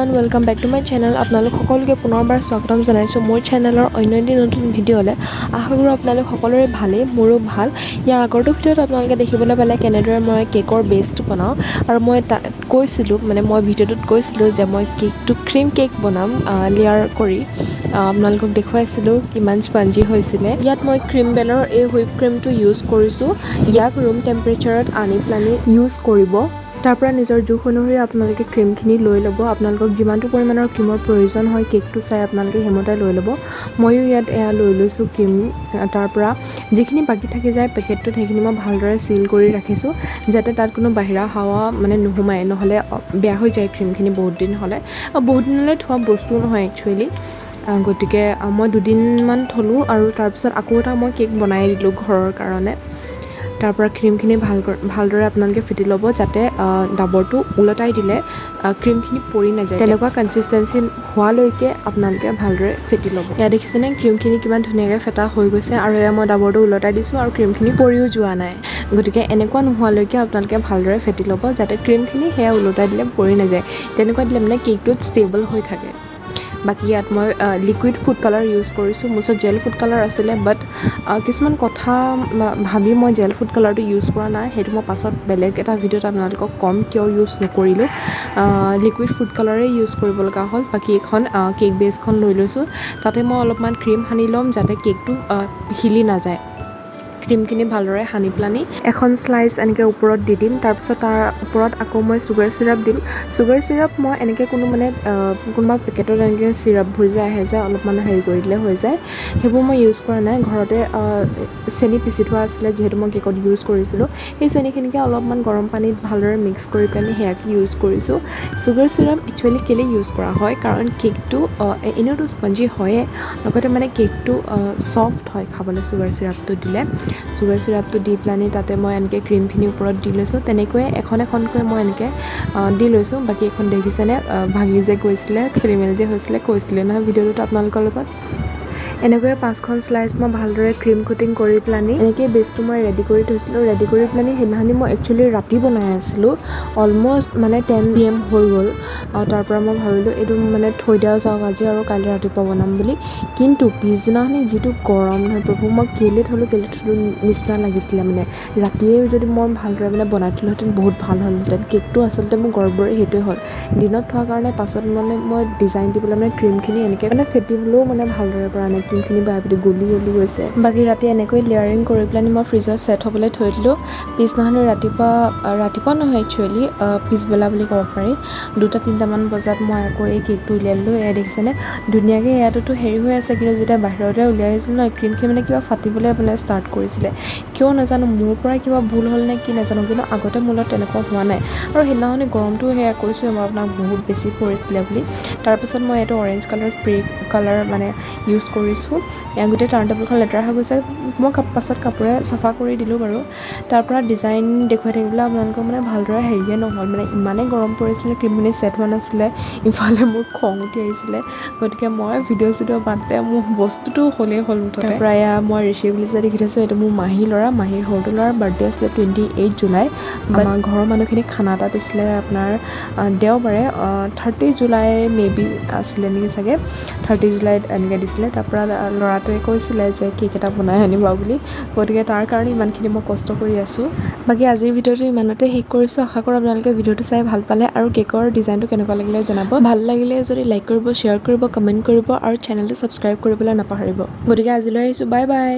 Everyone, welcome back to my channel. আপোনালোক সকলোকে পুনৰবাৰ স্বাগতম জনাইছোঁ মোৰ চেনেলৰ অন্য এটি নতুন ভিডিঅ'লৈ। আশা কৰোঁ আপোনালোক সকলোৰে ভালেই, মোৰো ভাল। ইয়াৰ আগৰটো ভিডিঅ'ত আপোনালোকে দেখিবলৈ পালে কেনেদৰে মই কেকৰ বেছটো বনাওঁ আৰু মই তাত কৈছিলোঁ, মানে মই ভিডিঅ'টোত কৈছিলোঁ যে মই কেকটো ক্ৰীম কেক বনাম লেয়াৰ কৰি। আপোনালোকক দেখুৱাইছিলোঁ কিমান স্পঞ্জি হৈছিলে। ইয়াত মই ক্ৰীম বেলৰ এই হুইপ ক্ৰীমটো ইউজ কৰিছোঁ। ইয়াক ৰুম টেম্পাৰেচাৰত আনি পেলানি ইউজ কৰিব। তাৰ পৰা নিজৰ জোখ অনুসৰি আপোনালোকে ক্ৰীমখিনি লৈ ল'ব। আপোনালোকক যিমানটো পৰিমাণৰ ক্ৰীমৰ প্ৰয়োজন হয়, কেকটো চাই আপোনালোকে সেইমতে লৈ ল'ব। ময়ো ইয়াত এয়া লৈ লৈছোঁ ক্ৰীম। তাৰ পৰা যিখিনি বাকী থাকি যায় পেকেটটোত, সেইখিনি মই ভালদৰে চিল কৰি ৰাখিছোঁ, যাতে তাত কোনো বাহিৰা হাৱা মানে নোসোমায়। নহ'লে বেয়া হৈ যায় ক্ৰীমখিনি বহুত দিন হ'লে। বহুত দিনলৈ থোৱা বস্তুও নহয় একচুৱেলি। গতিকে মই দুদিনমান থ'লোঁ আৰু তাৰপিছত আকৌ এটা মই কেক বনাই দিলোঁ ঘৰৰ কাৰণে। তাৰ পৰা ক্ৰীমখিনি ভালদৰে আপোনালোকে ফেটি ল'ব, যাতে ডাবৰটো ওলটাই দিলে ক্ৰীমখিনি পৰি নাযায়। তেনেকুৱা কনচিষ্টেঞ্চি হোৱালৈকে আপোনালোকে ভালদৰে ফেটি ল'ব। এয়া দেখিছেনে, ক্ৰীমখিনি কিমান ধুনীয়াকৈ ফেটা হৈ গৈছে আৰু এয়া মই ডাবৰটো ওলটাই দিছোঁ আৰু ক্ৰীমখিনি পৰিও যোৱা নাই। গতিকে এনেকুৱা নোহোৱালৈকে আপোনালোকে ভালদৰে ফেটি ল'ব, যাতে ক্ৰীমখিনি সেয়া ওলটাই দিলে পৰি নাযায়। তেনেকুৱা দিলে মানে কেকটোত ষ্টেবল হৈ থাকে। বাকী ইয়াত মই লিকুইড ফুড কালাৰ ইউজ কৰিছোঁ। মোৰ ওচৰত জেল ফুড কালাৰ আছিলে, বাট কিছুমান কথা ভাবি মই জেল ফুড কালাৰটো ইউজ কৰা নাই। সেইটো মই পাছত বেলেগ এটা ভিডিঅ'ত আপোনালোকক ক'ম কিয় ইউজ নকৰিলোঁ। লিকুইড ফুড কালাৰেই ইউজ কৰিব লগা হ'ল। বাকী এইখন কেক বেছখন লৈ লৈছোঁ। তাতে মই অলপমান ক্ৰীম সানি ল'ম, যাতে কেকটো হিলি নাযায়। ক্ৰীমখিনি ভালদৰে সানি পেলানি এখন শ্লাইচ এনেকৈ ওপৰত দি দিম। তাৰপিছত তাৰ ওপৰত আকৌ মই চুগাৰ চিৰাপ দিম। চুগাৰ চিৰাপ মই এনেকৈ কোনো মানে কোনোবা পেকেটত এনেকৈ চিৰাপবোৰ যে আহে যে, অলপমান হেৰি কৰি দিলে হৈ যায়, সেইবোৰ মই ইউজ কৰা নাই। ঘৰতে চেনি পিচি থোৱা আছিলে, যিহেতু মই কেকত ইউজ কৰিছিলোঁ, সেই চেনিখিনিকে অলপমান গৰম পানীত ভালদৰে মিক্স কৰি পেলানি সেয়াকে ইউজ কৰিছোঁ। চুগাৰ চিৰাপ একচুৱেলি কেলৈ ইউজ কৰা হয়? কাৰণ কেকটো এনেওতো স্পঞ্জি হয়ে, লগতে মানে কেকটো ছফ্ট হয় খাবলৈ চুগাৰ চিৰাপটো দিলে। চুগাৰ চিৰাপটো দি পেলানি তাতে মই এনেকৈ ক্ৰীমখিনি ওপৰত দি লৈছোঁ। তেনেকৈয়ে এখন এখনকৈ মই এনেকৈ দি লৈছোঁ। বাকী এইখন দেখিছেনে, ভাঙি যে গৈছিলে, খেলি মেলি যে হৈছিলে, কৈছিলে নহয় ভিডিঅ'টোত আপোনালোকৰ লগত। এনেকৈয়ে পাঁচখন শ্লাইচ মই ভালদৰে ক্ৰীম কোটিং কৰি পেলানি এনেকৈয়ে বেছটো মই ৰেডি কৰি থৈছিলোঁ। ৰেডি কৰি পেলানি সেইদিনাখনি মই একচুৱেলি ৰাতি বনাই আছিলোঁ। অলমষ্ট মানে 10 পি এম হৈ গ'ল। তাৰপৰা মই ভাবিলোঁ এইটো মানে থৈ দিয়া যাওক আজি আৰু কাইলৈ ৰাতিপুৱা বনাম বুলি। কিন্তু পিছদিনাখনি যিটো গৰম নহয় প্ৰভু, মই কেলৈ থ'লোঁ, কেলৈ থ'লোঁ নিচিনা লাগিছিলে। মানে ৰাতিয়ে যদি মই ভালদৰে মানে বনাই থ'লোহেঁতেন, বহুত ভাল হ'লহেঁতেন কেকটো। আচলতে মোৰ গড়বৰি সেইটোৱে হ'ল। দিনত থোৱাৰ কাৰণে পাছত মানে মই ডিজাইন দিবলৈ মানে ক্ৰীমখিনি এনেকৈ মানে ফেটিবলৈও মানে ভালদৰে পৰা নাই। ক্ৰীমখিনি বেয়া পিটি গলি গলি গৈছে। বাকী ৰাতি এনেকৈ লেয়াৰিং কৰি পেলানি মই ফ্ৰিজত ছেট হ'বলৈ থৈ দিলোঁ। পিছদিনাখনি ৰাতিপুৱা, ৰাতিপুৱা নহয় একচুৱেলি, পিছবেলা বুলি ক'ব পাৰি, 2টা 3টামান বজাত মই আকৌ এই কেকটো উলিয়াই ল'লোঁ। এয়া দেখিছেনে, ধুনীয়াকৈ ইয়াতোতো হেৰি হৈ আছে, কিন্তু যেতিয়া বাহিৰলৈ উলিয়াই আহিছিলোঁ ন, ক্ৰীমখিনি মানে কিবা ফাটিবলৈ মানে ষ্টাৰ্ট কৰিছিলে। কিয় নাজানো, মোৰ পৰাই কিবা ভুল হ'ল নে কি নাজানো, কিন্তু আগতে মোৰ লগত তেনেকুৱা হোৱা নাই। আৰু সেইদিনাখনি গৰমটো সেয়া কৈছোঁৱে মই আপোনাক, বহুত বেছি পৰিছিলে বুলি। তাৰপিছত মই এইটো অৰেঞ্জ কালাৰ স্প্ৰে কালাৰ মানে ইউজ কৰিছোঁ। এয়া গোটেই টাৰ্ণ টেবুলখন লেতেৰা হৈ গৈছে। মই পাছত কাপোৰে চাফা কৰি দিলোঁ বাৰু। তাৰপৰা ডিজাইন দেখুৱাই থাকিবলৈ আপোনালোকক মানে ভালদৰে হেৰিয়ে নহ'ল। মানে ইমানেই গৰম পৰিছিলে, ক্ৰীমখিনি ছেট হোৱা নাছিলে, ইফালে মোৰ খং উঠি আহিছিলে। গতিকে মই ভিডিঅ' চিডিঅ' বাদ দে, মোৰ বস্তুটো হ'লেই হ'ল মুঠতে। তাৰপৰা এয়া মই ঋষি বুলি যে দেখি থৈছোঁ, এইটো মোৰ মাহী ল'ৰা, মাহীৰ সৰুটো ল'ৰাৰ বাৰ্থডে আছিলে 28 জুলাই। আমাৰ ঘৰৰ মানুহখিনিক খানা এটা দিছিলে আপোনাৰ দেওবাৰে, 30 জুলাই মে বি আছিলে নেকি চাগে, 30 জুলাইত এনেকৈ দিছিলে। তাৰপৰা ল'ৰাটোৱে কৈছিলে যে কেক এটা বনাই আনিবা বুলি। গতিকে তাৰ কাৰণে ইমানখিনি মই কষ্ট কৰি আছোঁ। বাকী আজিৰ ভিডিঅ'টো ইমানতে শেষ কৰিছোঁ। আশা কৰোঁ আপোনালোকে ভিডিঅ'টো চাই ভাল পালে আৰু কেকৰ ডিজাইনটো কেনেকুৱা লাগিলে জনাব। ভাল লাগিলে যদি লাইক কৰিব, শ্বেয়াৰ কৰিব, কমেণ্ট কৰিব আৰু চেনেলটো ছাবস্ক্ৰাইব কৰিবলৈ নাপাহৰিব। গতিকে আজিলৈ আহিছোঁ, বাই বাই।